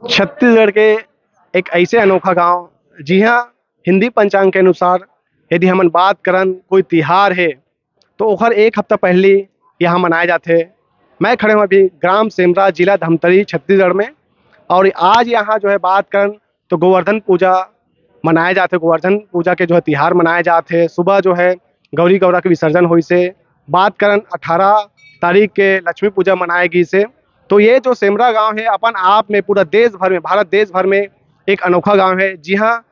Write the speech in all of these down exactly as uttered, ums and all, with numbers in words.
छत्तीसगढ़ के एक ऐसे अनोखा गांव, जिहां हिंदी पंचांग के अनुसार यदि हमन बात करन कोई तिहार हे, तो ओखर एक हफ्ता पहली यहाँ मनाए जाथे। मैं खड़े हूँ अभी ग्राम सेमरा, जिला धमतरी, छत्तीसगढ़ में। और आज यहाँ जो है बात करन तो गोवर्धन पूजा मनाए जाथे। गोवर्धन पूजा के जो है तिहार मनाए जाथे। सुबह जो है गौरी गौरा के विसर्जन होइसे। बात करन अठारह तारीख के लक्ष्मी पूजा मनाए गइसे। तो ये जो सेमरा गांव है अपन आप में पूरा देश भर में, भारत देश भर में एक अनोखा गांव है, जिहाँ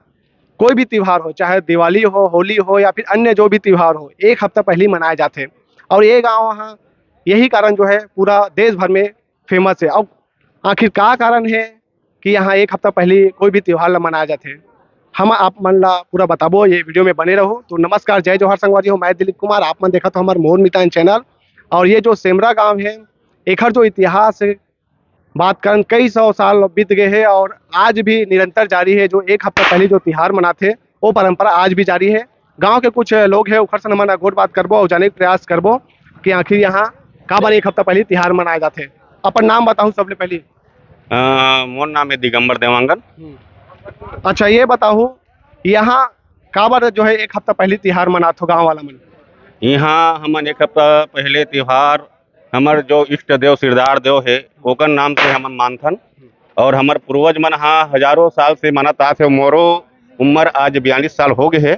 कोई भी तिहार हो, चाहे दिवाली हो, होली हो या फिर अन्य जो भी तिहार हो, एक हफ्ता पहले ही मनाए जाथे। और ये गांव वहाँ यही कारण जो है पूरा देश भर में फेमस है। और आखिर का कारण है कि यहाँ एक हफ्ता पहले कोई भी तिहार ला मनाए जाथे, हम आप मन ला पूरा बताबो, ये वीडियो में बने रहो। तो नमस्कार, जय जोहार संगवारी हो, मैं दिलीप कुमार, आप मन देखत हो हमार मोर मितान चैनल। और ये जो सेमरा गांव है, एखर जो इतिहास है, बात करन कई सौ साल बीत गए हैं और आज भी निरंतर जारी है। जो एक हफ्ता पहले जो तिहार मनाथे, वो परंपरा आज भी जारी है। गांव के कुछ लोग हैं, ओखर से हमन गोठ बात करबो और जाने के प्रयास करबो कि आखिर यहाँ काबर एक हफ्ता पहले तिहार मनाए जाथे। अपन नाम बताहू सबले पहले। अ, मोर नाम है दिगंबर देवांगन। अच्छा, ये बताहू यहाँ काबर जो है एक हफ्ता पहले तिहार मनाथो गांव वाला मन? यहाँ हमन एक हफ्ता पहले तिहार हमर जो इष्ट देव सिरदार देव है, ओकर नाम से हमन मानथन। और हमर पूर्वज मन हा हजारों साल से मानत आत हे। मोरो उम्र आज बयालीस साल हो गए है।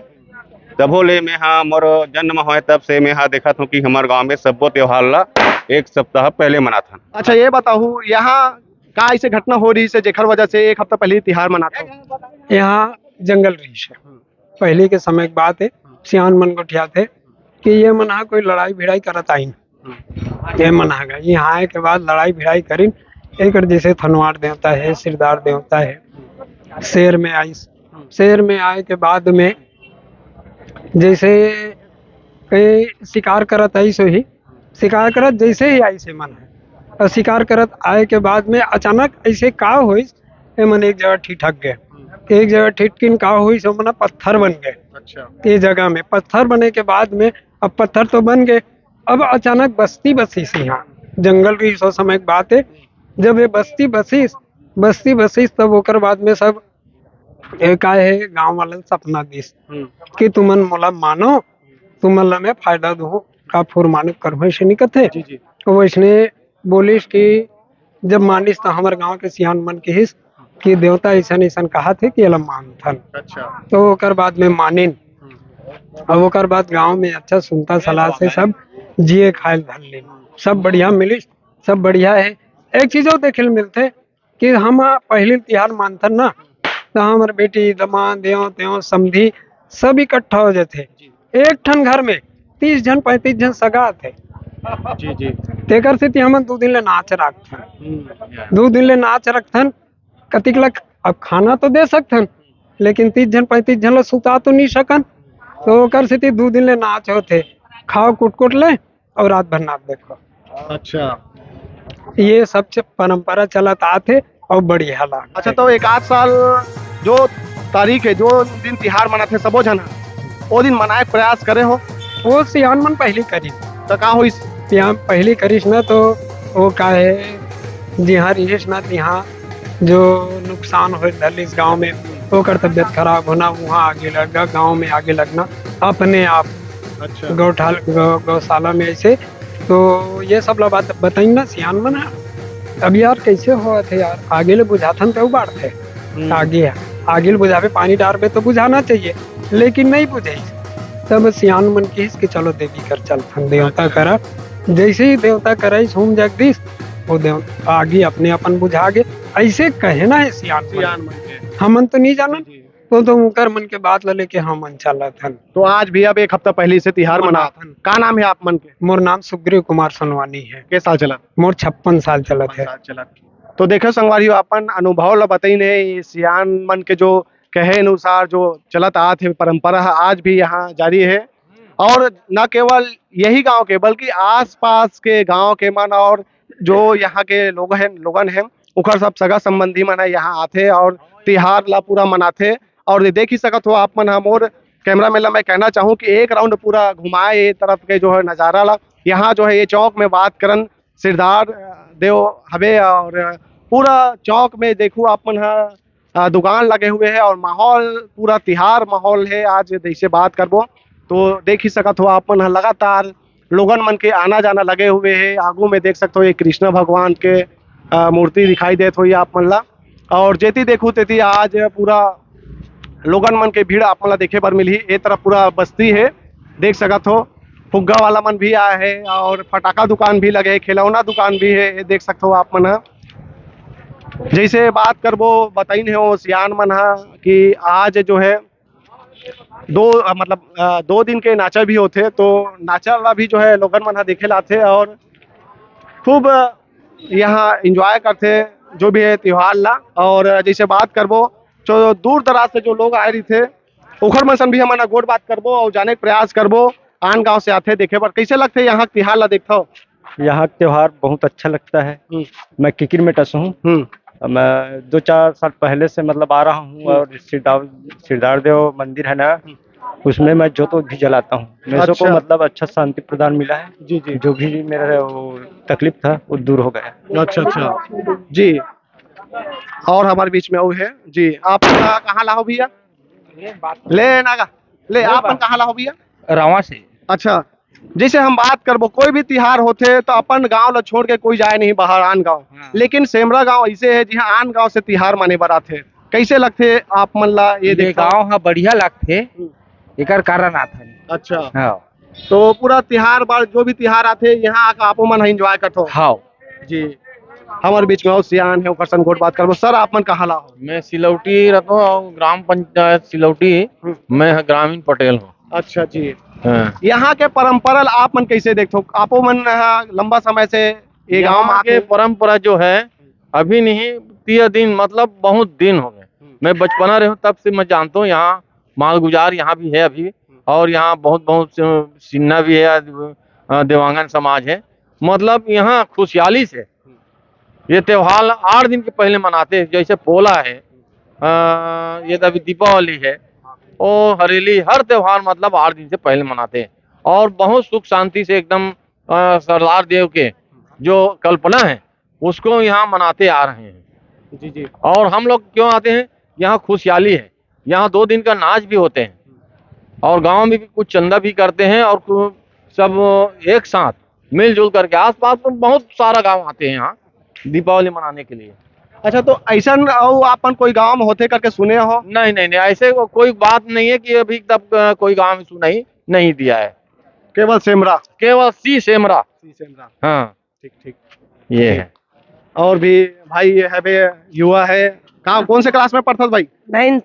तभो ले मैं हा मोर जन्म होए तब से मैं हा देखत हूँ कि हमर गांव में सब्बो त्योहार ला एक सप्ताह पहले मनाथन। अच्छा, ये बताहू यहाँ का ऐसे घटना हो रही है जेकर वजह से एक हफ्ता पहले तिहार मनाथो? यहाँ जंगल रहिस हे। पहले के समय के बात है, सियान मन गोठियाथे कि ये मन हा कोई लड़ाई भिड़ाई करत आइन। ये मन हा गए, यहाँ आए के बाद लड़ाई भिड़ाई करिन। एक जैसे थनवार देवता है, सिरदार देवता है, शेर में आइस। शेर में आए के बाद में जैसे कहीं शिकार करत आइस, वही शिकार करत जैसे ही आइस ये मन है, और शिकार करत आए के बाद में अचानक ऐसे का होइस, ये मन एक जगह ठिठक गए। एक जगह ठिठकिन का होइस, वो मन पत्थर बन गए। अच्छा। ये जगह में पत्थर बने के बाद में, अब पत्थर तो बन गए, अब अचानक बस्ती बसिस यहाँ। जंगल रहिस ओ समय के बात है, जब ये बस्ती बसिस, बस्ती बसिस तब ओकर बाद में सब ए, का है, गांव वालन सपना दिस हम्म। कि तुमन मोला मानो, तुमन ला मैं फायदा दूँ, का फुर माने करहूँ, ऐसे नहीं कथे। जी, जी। तो वैसने बोलिस कि जब मानिस तो हमर गांव के सियान मन किहिस कि देवता ऐसन ऐसन कहा थे कि एला मानथन। अच्छा। तो ओकर बाद में मानिन। अब ओकर बाद गांव में अच्छा सुनता सलाह से सब जिए खाए धर लेन, सब बढ़िया मिलिस, सब बढ़िया है। एक चीज और देखे ल मिलथे कि हम पहली तिहार मानथन ना, तो हमर बेटी, दमाद, देव तेव, समधी सब इकट्ठा हो जाथे। एक ठन घर में तीस झन, पैंतीस झन सगा आथे। जी, जी। तेकर सेती हमन दू दिन ले नाच रखथन। हम्म। दू दिन ले नाच रखथन। कतिक ला अब खाना तो दे सकथन, लेकिन तीस झन, पैंतीस झन ला सुता तो नहीं सकन। तो ओकर सेती दू दिन ले नाच होथे, खाओ कुटकुट ले और रात भर नाच देखो। अच्छा। ये सब च-, परंपरा चलत आत हे और बढ़िया लाग। अच्छा, तो एक आध साल जो तारीख है, जो दिन तिहार मनाथे सबो झन ह, वो दिन मनाए के प्रयास करे हो? वो सियान मन पहली करिस। तो का होइस? सियान पहली करिस ना, तो वो का है, जिहाँ रहिस ना, तिहाँ जो नुकसान होए धरलिस गांव में, ओकर तबियत खराब होना, वहाँ आगे लगना, गांव में आगे लगना अपने आप। अच्छा। गौठाल गौ, गौशाला में ऐसे। तो ये सब ला बात बताइन ना सियान मन ह। अब यार कैसे होवत हे यार, आगे ले बुझाथन तो बाढ़थे। हम्म। आगे है, आगे ले बुझावे, पानी डारबे तो बुझाना चाहिए, लेकिन नहीं बुझे। तब सियान मन किहिस कि चलो देवी कर चलथन, देवता करा। जैसे ही देवता कराइस होम जगदीश, वो देव आगे अपने अपन बुझा गे। ऐसे कहना है सियान मन। सियान मन के। हमन तो नहीं जानन, जी। तो, तो उनकर मन के बात ला लेके हमन चलत हन। तो आज भी अब एक हफ्ता पहले से तिहार मनात। मनाथन। का नाम है आप मन के? मोर नाम सुग्रीव कुमार सोनवानी है। के साल चलत? मोर छप्पन साल चलत है। तो देखो संगवारी हो, अपन अनुभव ला बताइन हे, ये सियान मन के जो कहे अनुसार जो चलत आत हे परंपरा ह, आज भी यहाँ जारी है। और न केवल यही गांव के बल्कि आसपास के गांव के मन और जो यहाँ के लोग हैं, लोगन हैं, उखर सब सगा संबंधी मन ह यहाँ आथे और तिहार ला पूरा मनाथे। और ये देख ही सकत हो आप मन, हम और कैमरा मैन ला मैं कहना चाहूँ कि एक राउंड पूरा घुमाए ये तरफ के जो है नज़ारा ला। यहाँ जो है ये चौक में बात करन सिरदार देव हवे और पूरा चौक में देखू आप मन ह, अ, दुकान लगे हुए हे और माहौल पूरा तिहार माहौल हे। आज जैसे बात करबो तो देख ही सकत हो आप मन ह, लगातार लोगन मन के आना जाना लगे हुए हे। आगू में देख सकत हो ये कृष्णा भगवान के, अ, मूर्ति दिखाई देत होही आप मन ला, और जेती देखू तेती आज पूरा लोगन मन के भीड़ आप मन ला देखे बर मिलही। ए तरफ पूरा बस्ती हे, देख सकत हो फुग्गा वाला मन भी आए हे और फटाका दुकान भी लगे हे, खिलौना दुकान भी हे, ये देख सकत हो आप मन ह। जैसे बात करबो, बताइन हे वो सियान मन ह कि आज जो है दो, अ, मतलब, अ, दो दिन के नाचा भी होथे, तो नाचा ला भी जो है लोगन मन ह देखे ला आथे और खूब यहाँ एंजॉय करथे जो भी है त्योहार ला। और जैसे बात करबो, जो दूर दराज से जो लोग आए रहिथे, ओखर मन सन भी हमन ह गोठ बात करबो और जाने के प्रयास करबो। आन गांव से आथे देखे बर, कैसे लगथे यहाँ के तिहार ला देखथव? यहाँ का त्योहार बहुत अच्छा लगता है। हम्म। मैं किकिर मेटा से हूँ। हम्म। मैं दो चार साल पहले से, मतलब, आ रहा हूँ हम्म। और सिरदाव-, सिरदार देव मंदिर है ना, हम्म। उसमें मैं जोत भी जलाता हूँ। मेरे को, अच्छा। मतलब, अच्छा शांति प्रदान मिला है। जी, जी। जो भी मेरा वो तकलीफ था, वो दूर हो गया। अच्छा, अच्छा। जी। और हमारे बीच में वो है। जी, आप कहाँ ला हो भैया? ले ना गा। ले, आप कहाँ ला हो भैया? रावा से। अच्छा, जैसे हम बात करबो, कोई भी तिहार होथे तो अपन गांव ला छोड़ के कोई जाए नहीं बाहर, आन गांव। हाँ। लेकिन सेमरा गांव ऐसे है, जिहां आन गांव से तिहार माने बर आथे। कैसे लगथे आप मन ला ये ये देखा? गांव हा बढ़िया लगथे, हम्म। एकर कारण आथन। अच्छा। हाँ। तो पूरा तिहार बार जो भी तिहार आथे, यहाँ आके आपो मन एंजॉय करथो? हाँ। जी। हमारे बीच में और सियान है, ओकर संग गोठ बात करबो। सर, आप मन कहाँ ला हो? मैं सिलौटी रहता हूँ, ग्राम पंचायत सिलौटी। हम्म। मैं ग्रामीण पटेल हूँ। अच्छा जी। हाँ। यहाँ के परंपरा ला आप मन कैसे देखथो? आपो मन, हाँ, लंबा समय से ये गांव में यहाँ के आके परंपरा जो है, अभी नहीं, तीस दिन, मतलब, बहुत दिन हो गए। हम्म। मैं बचपना रहे हूँ, तब से मैं जानता हूँ यहाँ मालगुजार यहाँ भी है अभी, हम्म। और यहाँ बहुत, बहुत स-, सिन्हा भी है, अ, देवांगन समाज है। मतलब, यहाँ खुशहाली से हम्म। ये त्योहार आठ दिन के पहले मनाते हैं, जैसे पोला है, अ, ये तो अभी दीपावली है, और हरेली, हर त्योहार, मतलब, आठ दिन से पहले मनाते हैं और बहुत सुख शांति से एकदम, अ, सरदार देव के जो कल्पना है, उसको यहाँ मनाते आ रहे हैं। जी, जी। और हम लोग क्यों आते हैं? यहाँ खुशहाली है, यहाँ दो दिन का नाच भी होते हैं और गांव में भी कुछ चंदा भी करते हैं और कु-, सब एक साथ मिलजुल करके, आसपास में बहुत सारा गांव आते हैं यहाँ दीपावली मनाने के लिए। अच्छा, तो ऐसा अउ आपन कोई गांव में होथे करके सुने हो? नहीं, नहीं, नहीं, ऐसे को-, कोई बात नहीं है कि अभी तक, अ, कोई गांव में सुनाई नहीं दिया है। केवल सेमरा? केवल सी सेमरा। सी सेमरा। हाँ। ठीक, ठीक। ये ठीक। है। और भी भाई ये है बे, युवा है। कहाँ, कौन से क्लास में पढ़थस भाई? नाइन्थ।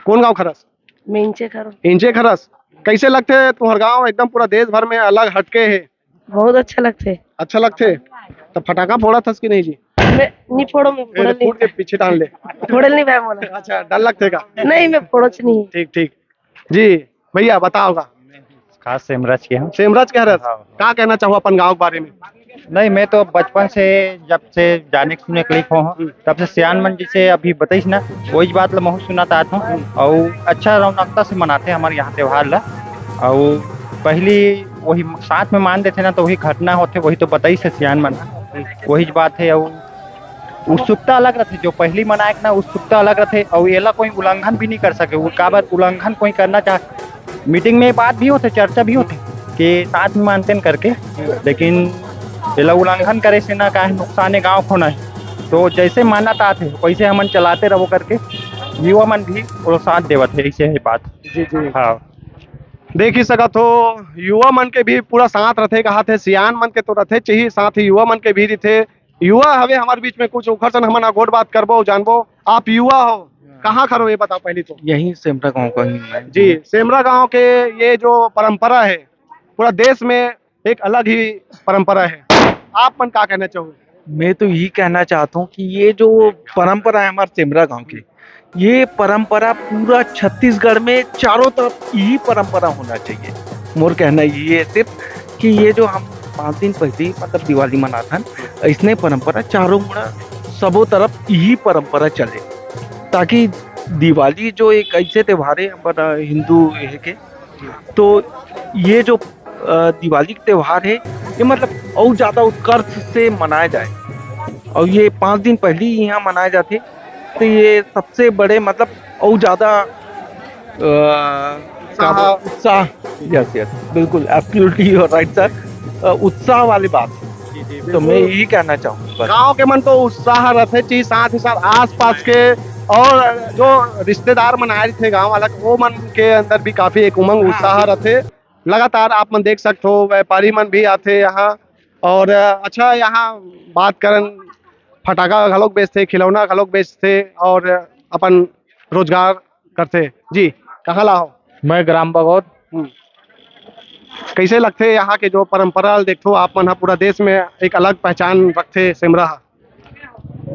कौन गांव खरस? मैं इंचे खरस। इंचे खरस। कैसे लगथे तुहर गांव? एकदम पूरा देश भर में अलग हटके है। बहुत अच्छा लगथे। अच्छा लगथे? तो फटाका फोड़थस कि नहीं जी? मैं नहीं फोड़ो, मैं ए, फोड़ल नहीं। फूट के पीछे टान ले। फोड़ल नहीं भाई मोला। अच्छा, डर लगथे का? नहीं, मैं फोड़ो नहीं। ठीक, ठीक। जी, भैया बताओ का। खास सेमरज के हूँ। सेमरज के हरस? हाँ। का कहना चाहो अपन गांव के बारे में? नहीं, मैं तो बचपन से, जब से जाने के सुने के लइक हो, हम्म। तब से सियान मन जैसे अभी बताइस ना, वही बात ला महूँ सुनात आत हूँ। हम्म। और अच्छा रौनकता से मनाते हैं हमारे यहाँ त्योहार ला। और पहली वही साथ में मान देते ना, तो वही घटना होते, वही तो बताइस हे सियान मन। हम्म। वही बात है। और उत्सुकता अलग रथे, जो पहली मनाए के ना उत्सुकता अलग रथे, और एला कोई उल्लंघन भी नहीं कर सके। वो काबर उल्लंघन कोई करना चाह, मीटिंग में बात भी होथे, चर्चा भी होथे कि साथ में मानते हैं करके, लेकिन एला उल्लंघन करे से ना काहे नुकसान है गाँव खोना है। तो जैसे मानत आथे वैसे हमन चलाते रहो करके युवा मन भी वो साथ देवत है, ऐसे है बात। जी, जी। हाँ। देख ही सकत हो, युवा मन के भी पूरा साथ रथे, कहा थे सियान मन के तो रथे चाहिए, साथ ही युवा मन के भी रथे। युवा हवे हमारे बीच में कुछ, ओखर सन हमन ह गोठ बात करबो, जानबो। आप युवा हो, हाँ। कहाँ खरो ये बताओ पहली तो। यही सेमरा गांव का ही मैं। जी, सेमरा गांव के ये जो परंपरा है, पूरा देश में एक अलग ही परंपरा है। आप मन का कहना चाहो? मैं तो यही कहना चाहता हूँ कि ये जो परंपरा है हमारे सेमरा गांव की, ये परंपरा पूरा छत्तीसगढ़ में चारों तरफ यही परंपरा होना चाहिए। मोर कहना ये है सिर्फ कि ये जो हम पाँच दिन पहले, मतलब, दिवाली मनाथन, इसने परंपरा चारों मुड़ा सबो तरफ यही परंपरा चले, ताकि दिवाली जो एक ऐसे त्योहार है अपन हिंदू है के, तो ये जो, अ, दिवाली के त्योहार है, ये, मतलब, और ज़्यादा उत्कर्ष से मनाया जाए। और ये पाँच दिन पहली ही यहाँ मनाए जाथे, तो ये सबसे बड़े, मतलब, और ज़्यादा, अ, का उत्साह। बोल-, उत्साह, यस, यस, बिल्कुल, absolutely, you are right, sir। अ, उत्साह वाली बात। जी, जी, तो बिल्कुल। मैं यही कहना चाहूँगा बस। गाँव के मन तो उत्साह रथे जी, साथ ही साथ आसपास के और जो रिश्तेदार मन आए थे गाँव वाला, वो मन के अंदर भी काफी एक उमंग, हाँ, उत्साह बिल्कुल। रथे। लगातार आप मन देख सकत हो, व्यापारी मन भी आथे यहाँ। और, अ, अच्छा, यहाँ बात करन, फटाका घलोक बेचथे, खिलौना घलोक बेचथे और अपन रोजगार करथे। जी, कहाँ ला हो? मैं ग्राम बगौद। हम्म। कैसे लगथे यहाँ के जो परंपरा ल देखथो आप मन ह, पूरा देश में एक अलग पहचान रखथे सेमरा ह?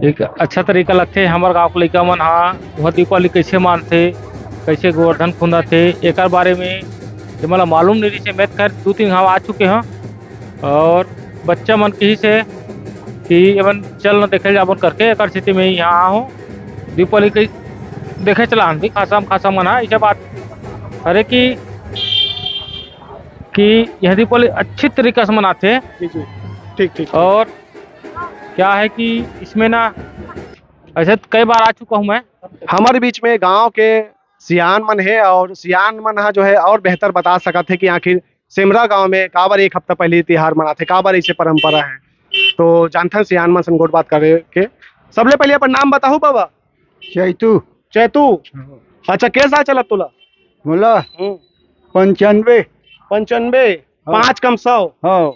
एक अच्छा तरीका लगथे। हमर गाँव के लइका मन ह वह दीपावली कैसे मानथे, कैसे गोवर्धन खुंदाथे, एकर बारे में ये मोला मालूम नहीं रहिस हे। मैं खैर दू तीन घाव आ चुके हँव और बच्चा मन कहिस हे कि एमन चल न देखे जाबन करके, एकर सेती मैं यहाँ आ हूँ। दीपावली के देखे चला हन भी खासा खासा मन ह, ऐसे बात हरे कि, कि यह दीपावली अच्छी तरीका से मनाथे। जी, जी। ठीक, ठीक। और क्या है कि इसमें ना, ऐसे तो कई बार आ चुका हूँ मैं। हमारे बीच में गांव के सियान मन हे और सियान मन ह जो है और बेहतर बता सकत हे कि आखिर सेमरा गांव में काबर एक हफ्ता पहले तिहार मनाथे, काबर ऐसे परंपरा है। तो जानथन सियान मन संग गोठ बात करे के। सबले पहले अपन नाम बताहू बाबा। चैतू। चैतू। हाँ। अच्छा, के साल चलत तोला? मोला? हम्म। पंचानवे। पंचानवे? हाँ। पाँच कम सौ? हाँ।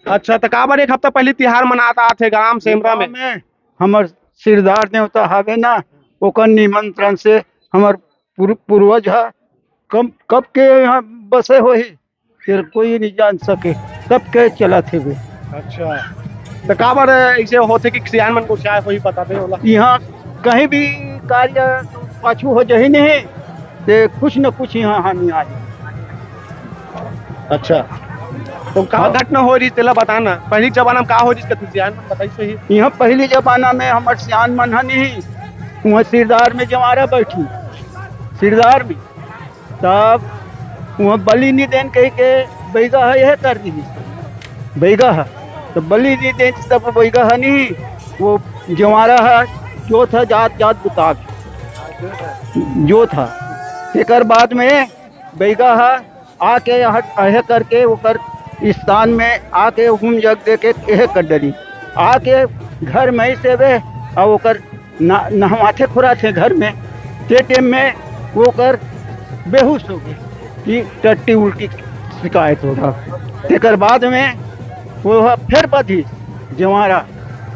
अच्छा, त काबर एक हफ्ता पहले तिहार मनात आत हे ग्राम सेमरा में? में हमर सिरदार देवता हावे ना, ओकर निमंत्रण से हमर पूर्व-, पूर्वज ह कम, कब के यहाँ बसे होही, तेर कोई नहीं जान सके, तब के चलत हेवे। अच्छा, त काबर ऐसे होथे कि सियान मन को क्या कोई बताते होला? यहाँ कहीं भी कार्य पाछू हो जाही नहीं, ते कुछ न कुछ यहाँ हानि आ जाही। अच्छा, तो का हाँ। घटना हो रही, तेला बताना। पहली जमाना में का हो रही, इसका सियान मन बताई सही। यहाँ पहली जमाना में हमर सियान मन ह नहीं, वहाँ सिरदार में जवारा बैठी, सिरदार में, तब वहाँ बलि नहीं देन कही के बैगा ह यह कर दी, बैगा ह, तो बलि नहीं देन, तब बैगा ह नहीं, वो जवारा ह, जो था जात जात बुता के, जो था। तेकर बाद में बैगा ह आके यहाँ, एहे करके ओकर स्थान में आके हुम जग दे के एहे कर डरी। आके घर में ही से वे, और ओकर ना-, नहवाथे खुराथे घर में, ते टेम में ओकर बेहोश हो गए कि टट्टी उल्टी शिकायत होगा। तेकर बाद में वो ह फेर बधी जवारा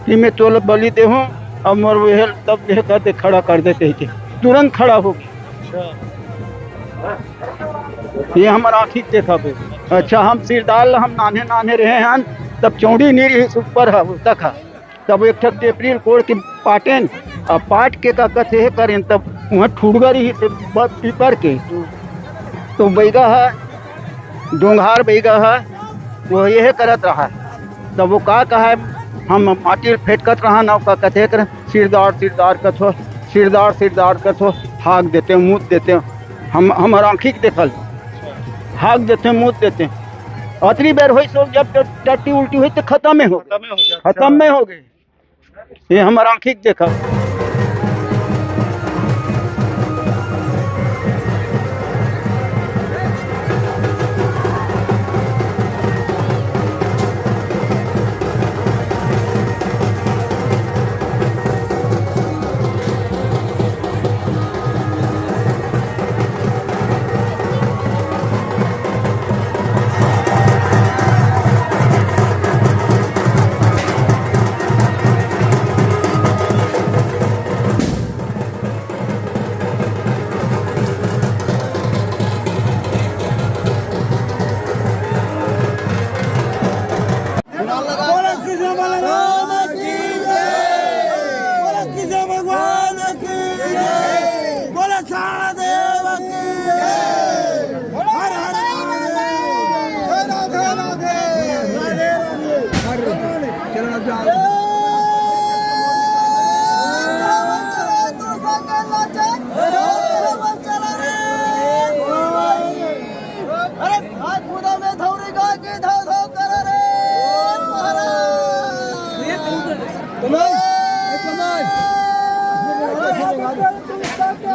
कि मैं तोला बलि देहूँ, अब मोर वह तब यह कर दे, खड़ा कर दे कह के तुरंत खड़ा हो गया। ये हमर आँखी के देखा बे। अच्छा, हम सिरदार ल हम नान्हे नान्हे रहे हन, तब चौड़ी नहीं रही, ऊपर ह, तक ह। तब एक ठक टेपरी ल कोड़ के पाटेन, अब पाट के का कथे हे करेन, तब वहाँ ठुड़गा रही से ब-, पीपर के। तो बैगा ह, डोंगहार बैगा ह, वो यह करत रहा। तब वो का कहा, हम माटी ल फेटकत रहा ना, का कथे कर, सिरदार, सिरदार कथो, सिरदार, सिरदार कथो, हाक देते, मूत देते। हम, हमर आँखी के देखल, हाक देते, मूत देते। अतरी बेर होई सो, जब ट-, टट्टी उल्टी हुई तो खत्म में हो गए। खत्म में हो गया। खत्म में हो गए। ये हमर आँखी के देखल।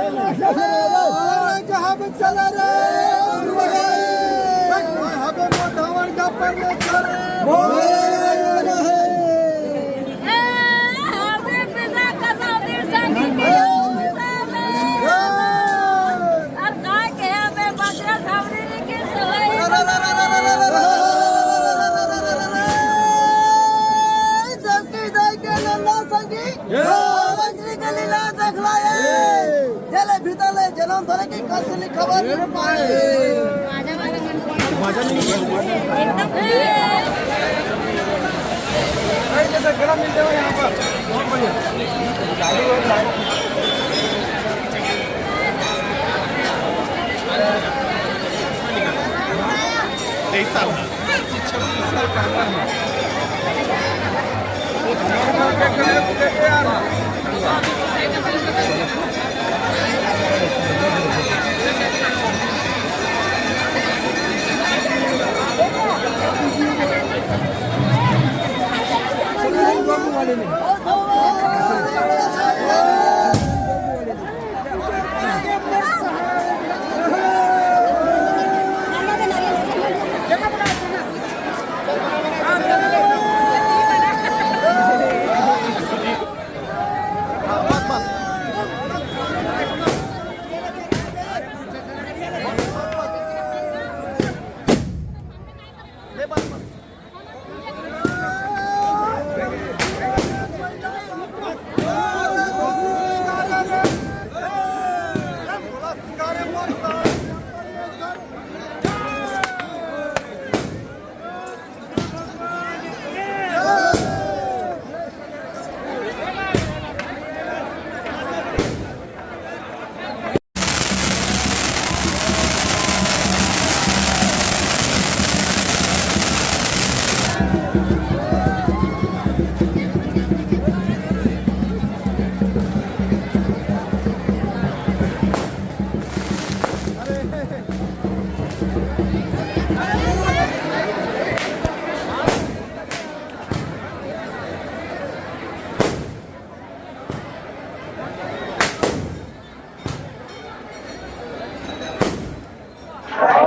अरे कहाँ पे चला रे? अबे मोटावन का परमेश्वर। चले भीतर ले, जनम धरे की कसली खबर। एकदम।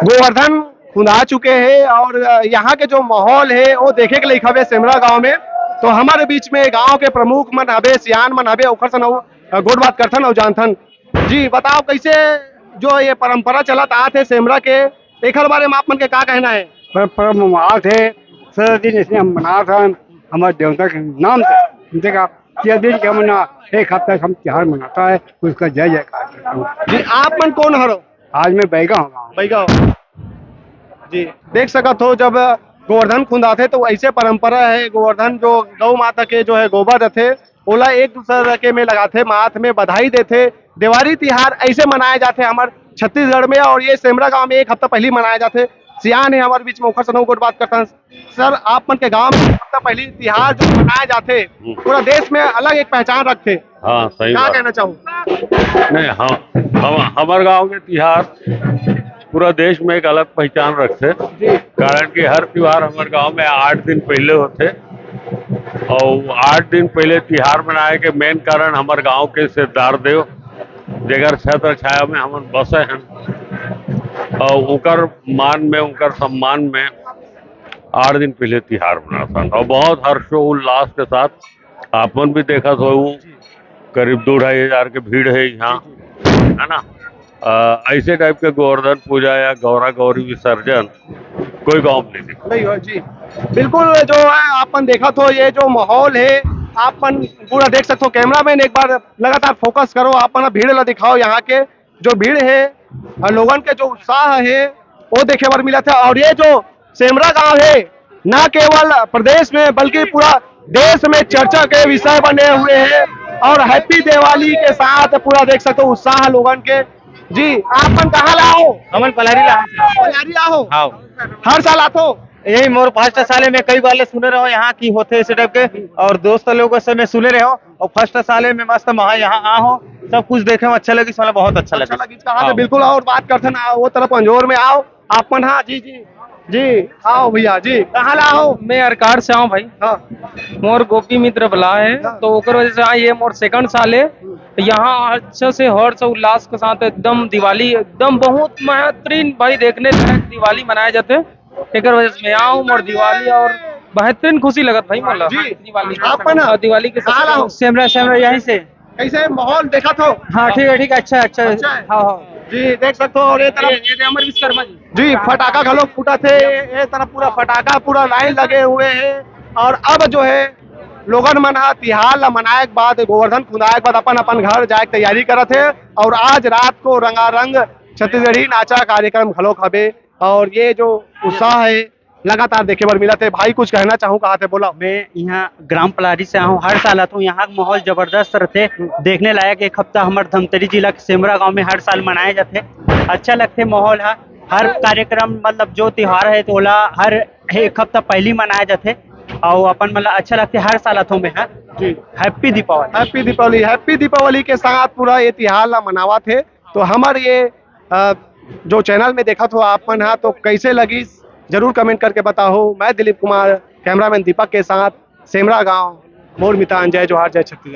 गोवर्धन खुंदा चुके हे और, अ, यहाँ के जो माहौल हे, वो देखे के लायक हवे सेमरा गांव में। तो हमारे बीच में गांव के प्रमुख मन हवे, सियान मन हवे, ओखर से नौ, अ, गोठ बात करथन और जानथन। जी, बताओ, कैसे जो ये परंपरा चलत आत हे सेमरा के, एखर बारे में आप मन के का कहना है? परंपरा में आत हे, सारा दिन इसने हम मनात हन, हमारे देवता के नाम से। देखा, ये दिन के हमन एक हफ्ता से हम त्योहार मनाता है, उसका जय जयकार करता हूँ। जी, आप मन कौन हरो? आज मैं बैगा हूँ। बैगा हो। जी, देख सकत हो, जब गोवर्धन खुंदाथे तो ऐसे परंपरा है, गोवर्धन जो गौ माता के जो है गोबर रथे, ओला एक दूसरा के में लगाथे, माथ में बधाई देथे। देवारी तिहार ऐसे मनाए जाथे हमर छत्तीसगढ़ में, और ये सेमरा गांव में एक हफ्ता पहली मनाए जाथे। सियान है हमारे बीच में, ओखर से नौ गोठ बात करथन। सर, आप मन के गांव में एक हफ्ता पहली तिहार जो मनाए जाथे, हम्म। पूरा देश में अलग एक पहचान रखथे। हाँ, सही का बात। कहना चाहू? नहीं, हम, हम, हमर गांव के तिहार पूरा देश में एक अलग पहचान रखथे। जी। कारण कि हर तिहार हमर गांव में आठ दिन पहले होथे, और आठ दिन पहले तिहार मनाए के मेन कारण हमर गांव के सिरदार देव, जेकर छत्र छाया में हमन बसे हन, और उनकर मान में, उनकर सम्मान में आठ दिन पहले तिहार मनाथन, और बहुत हर्षोल्लास के साथ आप मन भी देखत हो, करीब दो ढाई हजार के भीड़ है यहाँ, है ना? अ, ऐसे टाइप के गोवर्धन पूजा या गौरा गौरी विसर्जन कोई गांव में नहीं दिखा। नहीं हो जी, बिल्कुल। जो है, आप मन देखत हो, ये जो माहौल है, आप मन पूरा देख सकते हो। कैमरामैन, एक बार लगातार फोकस करो, आप मन भीड़ ला दिखाओ, यहाँ के जो भीड़ है और लोगन के जो उत्साह है, वो देखे बर मिलत है। और ये जो सेमरा गांव है, ना केवल प्रदेश में बल्कि पूरा देश में चर्चा के विषय बने हुए हैं। और हैप्पी दिवाली के साथ पूरा देख सकते हो उत्साह लोगन के। जी, आप मन कहाँ ला हो? हमन पलारी ला। पलारी ला हो? हाँ। हर साल आथो? यही मोर फर्स्ट साल है, मैं कई बार ले सुने रहो यहाँ की होथे ऐसे टाइप के, और दोस्त लोगों से मैं सुने रहो, और फर्स्ट साल है मैं मस्त वहाँ यहाँ आ हो, सब कुछ देखे में अच्छा लगी, साला बहुत अच्छा अच्छा लगा। लगी, कहाँ से? हाँ। बिल्कुल, और बात करथन, आ, वो तरफ अंजोर में आओ आप मन। हाँ जी, जी, जी, आओ भैया जी, कहाँ ला हो? मैं अरकाड़ से आऊँ भाई। हाँ। मोर गोपी मित्र बला है, हाँ। तो ओकर वजह से, हाँ, ये मोर सेकंड साल है। यहाँ अच्छा से हर्ष उल्लास के साथ एकदम दिवाली, एकदम बहुत बेहतरीन भाई, देखने लायक दिवाली मनाए जाते। एकर वजह से मैं आऊँ, मोर दिवाली और बेहतरीन खुशी लगत भाई मोला। जी। दिवाली के आप ना? और दिवाली के कहाँ ला हो? सेमरा, सेमरा यहीं से। कैसे माहौल देखत हो? हाँ, ठीक है, ठीक है, अच्छा है, अच्छा है। अच्छा है। हाँ, हाँ। जी, देख सकते हो, और ये तरफ ये, ये अमर विश्वकर्मा जी। जी, फटाका घलो फूटत हे, ये तरफ पूरा फटाका, पूरा लाइन लगे हुए हैं। और अब जो है, लोगन मन ह तिहार ला मनाए के बाद, गोवर्धन खुंदाए के बाद अपन अपन घर जाए के तैयारी करत हे। और आज रात को रंगारंग छत्तीसगढ़ी नाचा कार्यक्रम घलोक हवे। और ये जो उत्साह है, लगातार देखे बर मिलत हे। भाई, कुछ कहना चाहूँ, कहा थे, बोला। मैं यहाँ ग्राम पलारी से आहूँ, हर साल आथूँ। यहाँ के माहौल जबरदस्त रथे, देखने लायक। एक हफ्ता हमर धमतरी जिला के सेमरा गांव में हर साल मनाए जाथे। अच्छा लगथे माहौल ह, हर कार्यक्रम, मतलब जो तिहार है तो ओला हर एक हफ्ता पहली मनाए जाथे। और अपन मतलब अच्छा लगथे, हर साल आथूँ मैं ह। जी। Happy Deepawali. Happy Deepawali. Happy Deepawali के साथ पूरा ये तिहार ला मनावत हे। तो हमर ये, अ, जो चैनल में देखत हो आप मन ह, तो कैसे लगिस, जरूर कमेंट करके बताओ। मैं दिलीप कुमार, कैमरामैन दीपक के साथ, सेमरा गांव, मोर मितान। जय जोहार, जय छत्तीसगढ़।